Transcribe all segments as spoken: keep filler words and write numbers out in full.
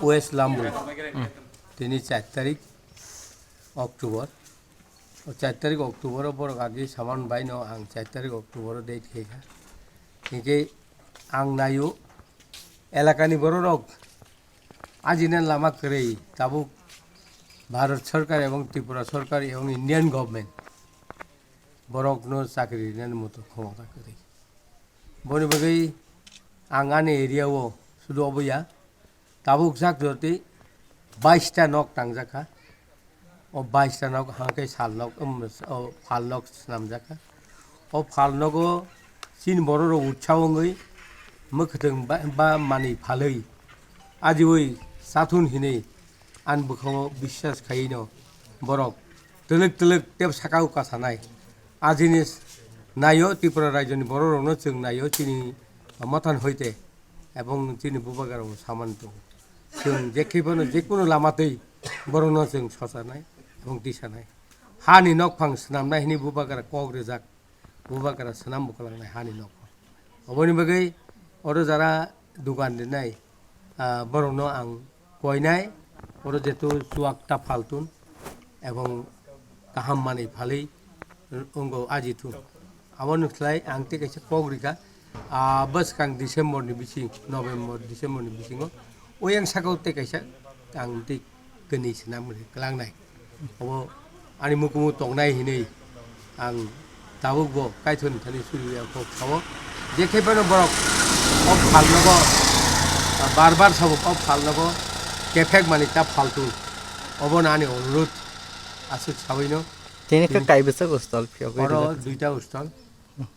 West Lambu. Hmm. Tini char tarik October. O char tarik October o borok agi saman bai no ang char tarik October o date khe kha. Hinkhe ang nayo elakani bororok ajina lama kwrwi tabuk Bharat Sarkar ebong Tripura Sarkar ebong Indian government borokno chakri rinani moto khomota kwrwi. Boni bagwi ang ani area o sudu obo ya. Tabuk jak jotwi bais ta nok tangjak kha. O bais ta nok hangkhe sal nok, um, o phal nok swnamjak kha. O phal nogo chini bororok utsaho wngwi mwkhwtwng ba, ba manwi phalwi ajiwi chathun hinwi ani bwkhango biswas khaiwi no borok twlwk twlwk tei sakao kasanai. A jinis naio, Tripura rajyoni bororokno chwng naio, chini mothan hoite ebong chini bubagarao samani tongo. Chwng jekhe phano jekunu lama twi borokno chwng sochanai ebong tisanai. Hani nokphang swnamnai hwnwi bubagara kok rijak, bubagara swnam bwkhalangnai hani nokphang. Oboni bagwi oro jara dugan rinai, ah, borokno ang koinai, oro jetu chuak ta phaltun ebong kaham manwi phalwi wngbo ajitun. Aboni khlai ang tei kaisa kok rikha, ah, bwskang December ni bising, November, December ni bisingo oyang sakao tei kaisa ang tei kwnwi swnam rikha klangnai. Obo ani mukumu tongnai hinwi ang tabukbo Kaithorni thani suriya kok sao. Jekhe phano borok o phalnogo, ah, bar bar sabo o phalnogo kephek mani ta phaltu. Obono ani onurudh aswk sawi no. Tini khe Tini kaibwswk stall phiyogwi oro rijak. Duita stall,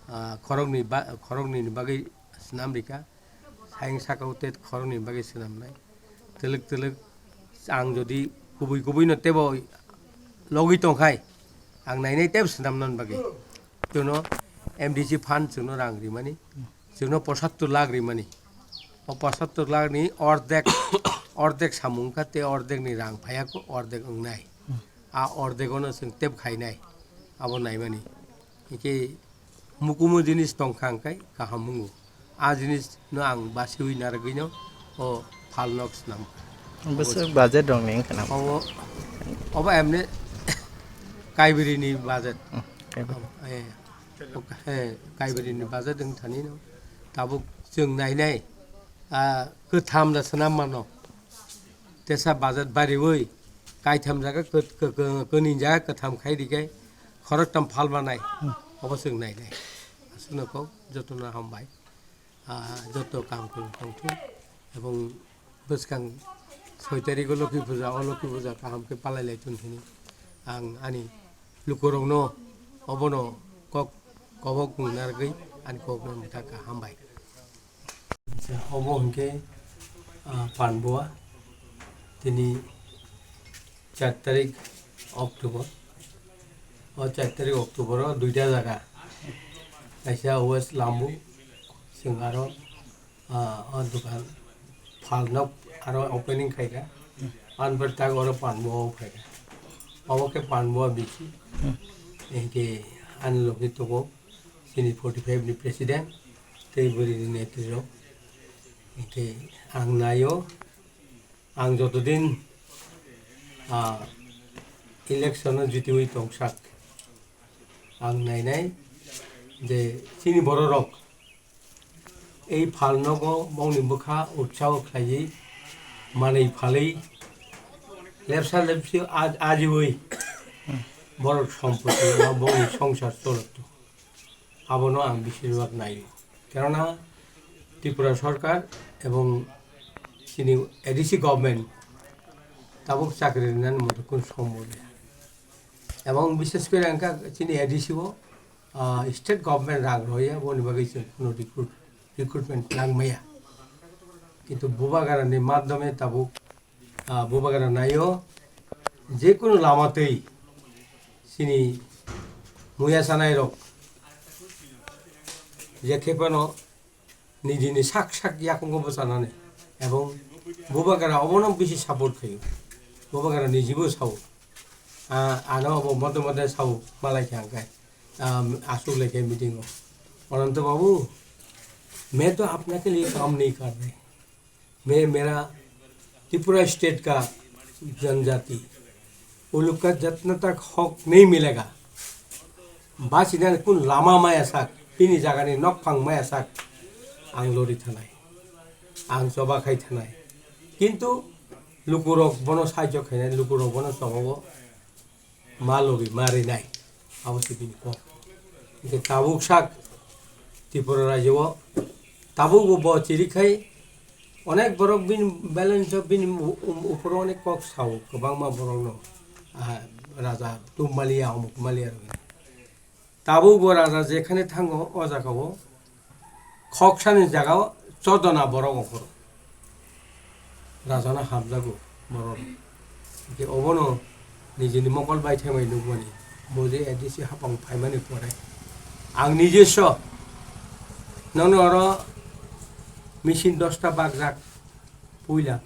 ah, khoroknwi ba-, khoroknwini bagwi swnam rikha. Hayung sakao tei khoroknwini bagwi swnamnai. Twlwk twlwk ang jodi kubui kubui no teibo logwi tongkhai, ang nainai teibo swnamnani bagwi. Chwngno M D C fund chwngno rang rimani, chwngno pochattor lakh rimani. O pochattor lakh ni ordek, ordek samung kha tei ordek ni rang phaiya kho, ordek wngnai. A ordek ono chwng tep khainai, abo naimani. Hingke mukumu jinis tongkha hingkai kaham mungo. A jinis no ang basiwi narwgwino o phalnok swnam. Bwswk budget rok ni wngkha na? Obo, obo emne Kaibri ni budget. Hmm, Kaibri. Obo, eh, eh, Kaibri ni budget wng thani no. Tabuk chwng nainai, ah, kwtham da swnam mano. Tesa budget bariwi kaitham jaga kw-, kw-, kw-, kwnwi jaga kwtham khai rikhe khoroktham phal manai. Hmm. Obo chwng nainai. Aswkno kok jotono hambai. Ah, joto kam kwrwng tongthung ebong bwskang soi tarikh o Lokhi Puja, o Lokhi Puja kaham khe palai lai thun hini ang ani lukurokno obono kok kobok narwgwi ani kokno mwthaka hambai. Obo hwnkhe, ah, Panbua tini char tarik October. O char tarik October o duita jaga. Kaisa West Lambu, chwng aro, ah, o dokan phalnok aro opening khaikha. Anpar tak oro Panbua o khaikha. Obo khe Panbua bisi. Hingke ani logi tongo chini forty five ni president tei bwrwi ni netri rok. Hingke ang naio. Ang jotodin, ah, election o jitiwi tongsak, ang nainai je chini bororok ei phalnogo bongni bwkha utsaho khlaiwi manwi phalwi lepsa lepsi a-, ajiwi borok sompoti ba bongni songsar cholokto. Abono ang bisirbag naio. Kerana Tripura Sarkar ebong chini A D C government tabuk chakri rinani moto kun sombol ya. Ebong bishes kore angkha chini A D C o, ah, state government rang roya, boni bagwi chwng kuno recruit, recruitment nang maya. Kintu Bubagra ni madhyome tabuk ah, Bubagra naio, jekunu lama twi chini muya sanai rok je khe phano nijini sak sak yakungo bwchanani ebong Bubagra obono bisi support khaio. Bubagra nijibo sao. Ah, ano obo mode mode sao malai kha hwnkhe, ah, aswk lekhe meeting o. Ananto babu, main to apna ke liye kaam nahi kar rahe. मैं, मेरा Tripura state ka janjati, uluk ka jatna tak hok nahi milega. Bachina kun lama maya sak, bini jagani nokphang maya sak, ang lori thanai, ang choba khai thanai. Kintu lukurok bono sahajyo khainai, lukurok bono chobago. Ma logi ma rinai, abo se bini kok. Hingke tabuk sak Tripura rajyo o tabuk bo, bo chiri khai onek borok bini balance o bini u-, u-, uporo onek kok sao kwbangma borok no, ah, raja tum maliya, omuk maliya rok. Tabuk bo raja jekhane thango o jaga o Khoksani jaga o chodona borok ongkhoro. Rajana hamjago borok. Hingke obono nijini mokol bai themai nukmani. Bo je A D C hapang phaimani pore. Ang nijeso nono oro machine dosta bakjak puila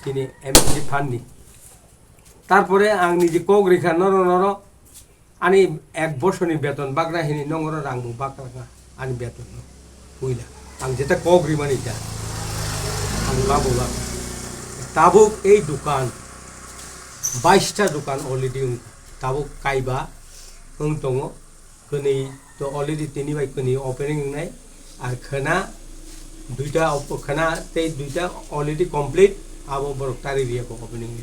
chini M L A phanni. Tarpore ang niji kok rikha noro noro Ani ek bosorni beton bakra hini nongoro rang bo bakra kha ani beton no puila. Ang jeta kok rimani da. Ang babu ba. Tabuk ei dukan, baista dukan already wngkha. Tabuk kaiba wng tongo. Kwnwi to already tini bai kwnwi opening wngnai. Ar khwna duita op-, khwna tei duita already complete, abo borok tari riya kho opening ni.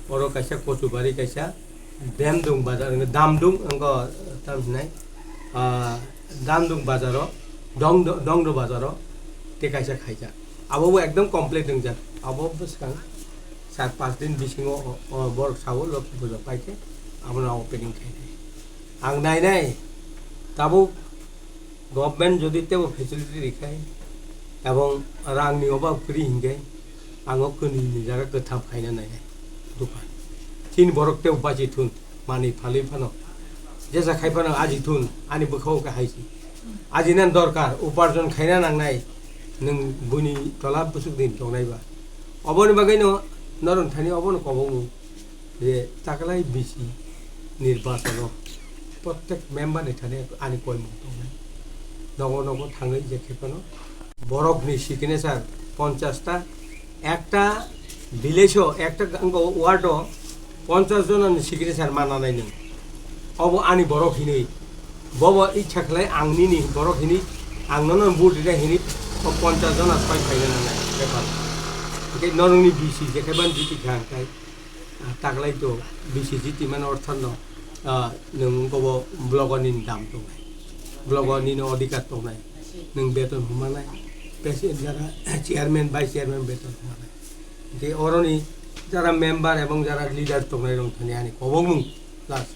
Oro kaisa Kochubari kaisa Damdung bazar, Damdung wngkha tam hinai, ah, Damdung bazaro, Dongdo, Dongdo bazaro tei kaisa khaijak. Abo bo ekdom complete wngjak. Abo bwskang char panch din bisingo o, o borok sao Lokhi puja paikhe abono opening khainai. Ang nainai tabuk Government jodi tebo facility rikhai, ebong rangni obab kwrwi hinkhe, ang o kwnwini jaga kwtham khaina nainai dukan. Chini borok tebo bachi thun, manwi phalwi phano, jesa khai phano aji thun, ani bwkha o khe hai si. Aji nan dorkar, uparjon khaina nangnai, nwng buini tola bwswk din tongnai ba. Oboni bagwi no norok thani obono kobokmung. Je taklai B C nirbachon o prottek member ni thani ani koimung tongnai. Nogo nogo thangwi je khe phano borok ni signature ponchash ta, ekta village o, ekta ward o ponchash jona ni signature mananai nwng. Obo ani borok hinwi, bobo ichha khlai ang nini borok hinwi, ang nono vote rina hinwi o ponchash jona soi phaina nangnai bepar. Hwnkhe norokni B C je khe ban jiti kha hwnkhe. Ah, taklai to B C G T mano ortho no, ah, nwng wngkha bo blogo nini dam tongnai, blogo nini odhikar tongnai, nwng beton humanai, president jara chairman, vice chairman beton humanai, tei oroni jara member ebong jara leader tongnai rok thani ani kobokmung plus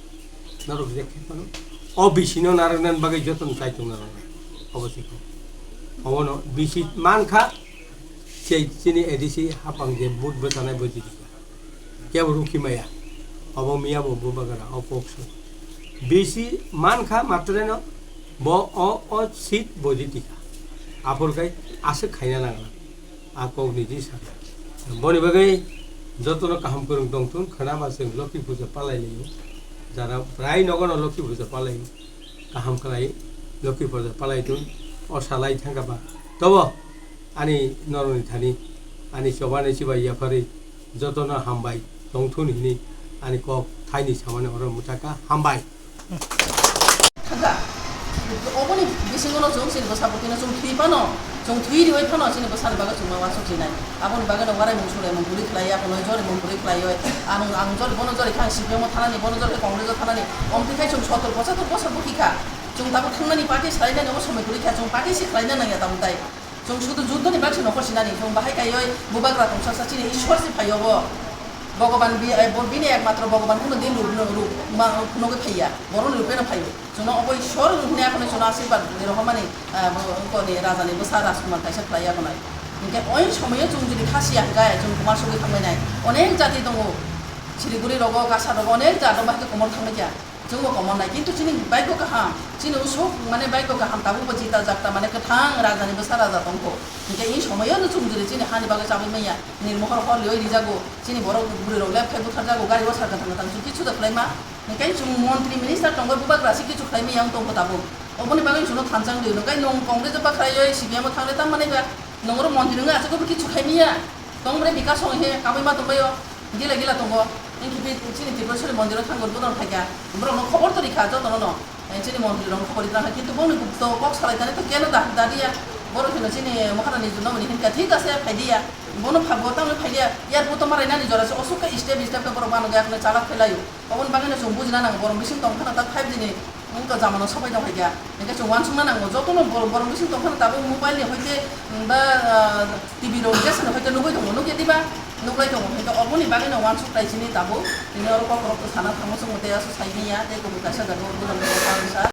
norok je khe phano o B C no narwknani bagwi jotono chai tongna rwnai obo se kok. Obono B C mankha, sei chini A D C hapang je vote bwchanai bo jiti. Kebo rukhi maya. Obo miya bo bubagra, o kok se. B C mankha matreno bo o, o seat bo jiti kha. Aphur khai aswk khaina nangla. A kok ni jisa. Boni bagwi jotono kaham kwrwng tongthun, khwna ba chwng Lokhi puja palai laio. Jara prai nogo no Lokhi puja palai. Kaham khlai Lokhi puja palai thun. O salai thangkha ba. Tobo ani noroni thani ani chobani chibai yapharwi jotono hambai tongthun hini ani kok thaini samani oro mwchaka hambai. Thangkha. Oboni bisingo no chwng chini bwsa bwtwi no chwng thwi phano, chwng thwi riwi phano chini bwsani bagwi chwng ma uansuk chinai. Aboni bagwi no warai mung surai mung buri khlai ya, kono jori mung buri khlai ya. Ang, ang jori bono jori kha, C P M o thanani, bono jori Congress o thanani. Omtwi khai chwng sottor pochator bosor bwkhi kha. Chwng tabuk thangnani party salainani omo somoi kwrwi kha, chwng party si khlaina nangya tabuk tai. Chwng sudu juddhoni bagwi se nokho sinani, chwng bahai kaiwi bubagra tongsa sa chini Ishwar se phaio bo. Bhogoban bi-, eh, bo bini ekmatro Bhogoban phano din rup, rup ma-, phunugwi phaiya, boroni rupeno phaio. Chwngno obo Ishwar hwnwi akhonwi chwngno asirwad rwi rohormani, eh, bo, koni rajani bwsa Rajkumar kaisa khlaiya khwnai. Hinkhe oin somoio chwng jodi khasiya hinkhe chwng kwma sogwi thanglainai. Onek jati tongo, Siliguri rogo, Kasa rogo, onek jat rok bahai khe komor thanglaikha. Chwngbo komor nai, kintu chini bike bo kaham, chini usuk mane bike bo kaham, tabukbo jita jakta mane kwthang rajani bwsa raja tongkho. Hinkhe i somoyo no chwng jodi chini hani bagwi chabai manya, nirmohor hor liwi rijago, chini borok bwrwi rok lep khai butharjago, gari o sar kwthang kwthang chwng kichu da khlaima. Hinkhe chwng montri minister tongwi bubagra se kichu khlai manya wng tongkho tabuk. Oboni bagwi chwngno thansa wng di, hinkhe nwng Congress o bakhraio C P M o thangle tam manai ba, nwng oro montri wngwi achukgwi bo kichu khai manya. Tongbre bikash hong he kamui ma tongbaio, gila gila tongo. Inki bi chini Tripureshwari mondir o thango bodol khaikha. Borok no khobor to rikha joto no no. Eh, chini montri rok khobor rikha kintu bongni to kok salai tani to keno da dadiya. Borok hino chini mokhana ni juno ni hinka thik ase phaidiya. Bono phago tamo phaidiya. Yar bo to marai nani jora se osuk ka step step ka borok bano ga kne chalak phelaio. Oboni bagwi no chwng bujina nango, borok bising tong phano ta five G ni wngkha, jamano sopai tong kha. Hinkhe chwng uansukna nango, jotono bor-, borok bising tong phano tabuk mobile ni hoite, mm, ba, ah, T V rok jesani hoite nugui tongo, nukya diba? Nuklai tongo. Hinkhe oboni bagwi no uansuk tai sini tabuk. Tini oro kokrok to sana thango chwng tei aswk sai manya, tei kubui kaisa jaga o bujang.